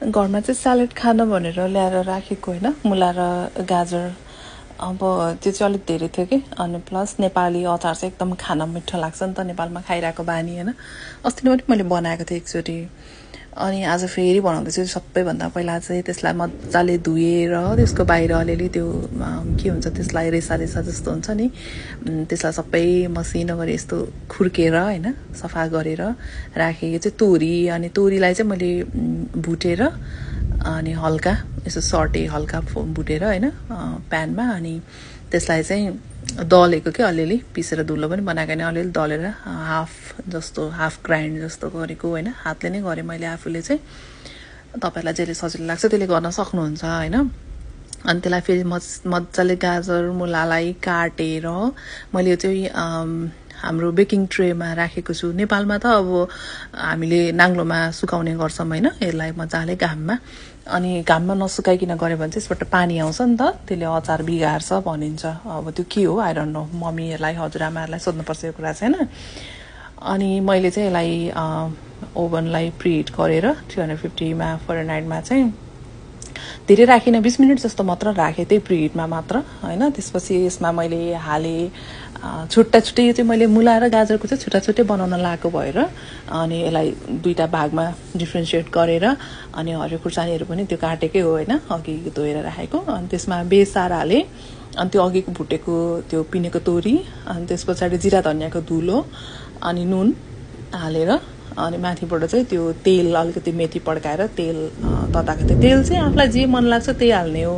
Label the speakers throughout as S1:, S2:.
S1: घरमा चाहिँ स्यालेड खान भनेर ल्याएर राखेको होइन, मुला र गाजर। अब त्यो चाहिँ अलिक धेरै थियो कि, अनि प्लस नेपाली अचार चाहिँ एकदम खान मिठो लाग्छ नि त, नेपालमा खाइरहेको बानी होइन। अस्ति नै पनि मैले बनाएको थिएँ एकचोटि, अनि आज फेरि बनाउँदैछु। सबैभन्दा पहिला चाहिँ त्यसलाई मजाले धुएर त्यसको बाहिर अलिअलि त्यो के हुन्छ त्यसलाई रेसा रेसा जस्तो हुन्छ नि, त्यसलाई सबै मसिनो गरी यस्तो खुर्केर होइन सफा गरेर राखेँ। यो चाहिँ तोरी, अनि तोरीलाई चाहिँ मैले भुटेर अनि हल्का यसो सर्टे हल्का भुटेर होइन प्यानमा, अनि त्यसलाई चाहिँ दलेको के अलिअलि पिसेर धुलो पनि बनाएको नि, अलिअलि दलेर हाफ ग्राइन्ड जस्तो गरेको होइन, हातले नै गरेँ मैले आफूले चाहिँ। तपाईँहरूलाई जहिले सजिलो लाग्छ त्यसले गर्न सक्नुहुन्छ होइन। अनि त्यसलाई फेरि मजाले गाजर मुलालाई काटेर मैले यो चाहिँ हाम्रो बेकिङ ट्रेमा राखेको छु। नेपालमा त अब हामीले नाङ्लोमा सुकाउने गर्छौँ होइन, यसलाई मजाले घाममा, अनि घाममा नसुकाइकन गऱ्यो भने चाहिँ यसबाट पानी आउँछ नि त, त्यसले अचार बिगार्छ भनिन्छ। अब त्यो के हो आई डोन्ट नो, मम्मीहरूलाई हजुरआमाहरूलाई सोध्नुपर्छ यो कुरा चाहिँ होइन। अनि मैले चाहिँ यसलाई ओभनलाई प्रिहिट गरेर 350 फरेनहाइटमा चाहिँ धेरै राखिनँ, 20 मिनट जस्तो मात्र राखेँ त्यही प्रिहिटमा मात्र होइन। त्यसपछि यसमा मैले हालेँ छुट्टा छुट्टै, यो चाहिँ मैले मुला र गाजरको चाहिँ छुट्टा छुट्टै बनाउन लागेको भएर अनि यसलाई दुईवटा भागमा डिफ्रेन्सिएट गरेर, अनि हरियो खुर्सानीहरू पनि त्यो काटेकै हो होइन, अघि धोएर राखेको। अनि त्यसमा बेसार हालेँ, अनि त्यो अघिको भुटेको त्यो पिनेको तोरी, अनि त्यस पछाडि जिरा धनियाँको धुलो, अनि नुन हालेर, अनि माथिबाट चाहिँ त्यो तेल अलिकति मेथी पड्काएर तेल तताएको थियो। तेल चाहिँ आफूलाई जे मन लाग्छ त्यही हाल्ने हो।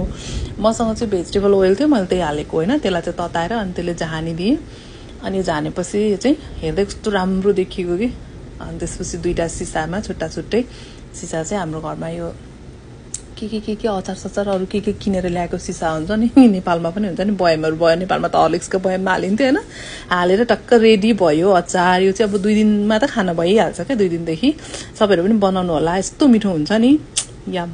S1: मसँग चाहिँ भेजिटेबल ओइल थियो, मैले त्यही हालेको होइन। त्यसलाई चाहिँ तताएर अनि त्यसले झानिदिएँ, अनि झानेपछि यो चाहिँ हेर्दै कस्तो राम्रो देखिएको कि। अनि त्यसपछि दुईवटा सिसामा छुट्टा छुट्टै सिसा चाहिँ हाम्रो घरमा यो के अचार सचार अरू के किनेर ल्याएको सिसा हुन्छ नि, नेपालमा पनि हुन्छ नि बयमहरू भयो, नेपालमा त हर्लिक्सको बयममा हालिन्थ्यो होइन, हालेर टक्क रेडी भयो अचार। यो चाहिँ अब 2 दिनमा त खान भइहाल्छ क्या, 2 दिनदेखि। सबैहरू पनि बनाउनु होला, यस्तो मिठो हुन्छ नि, याम।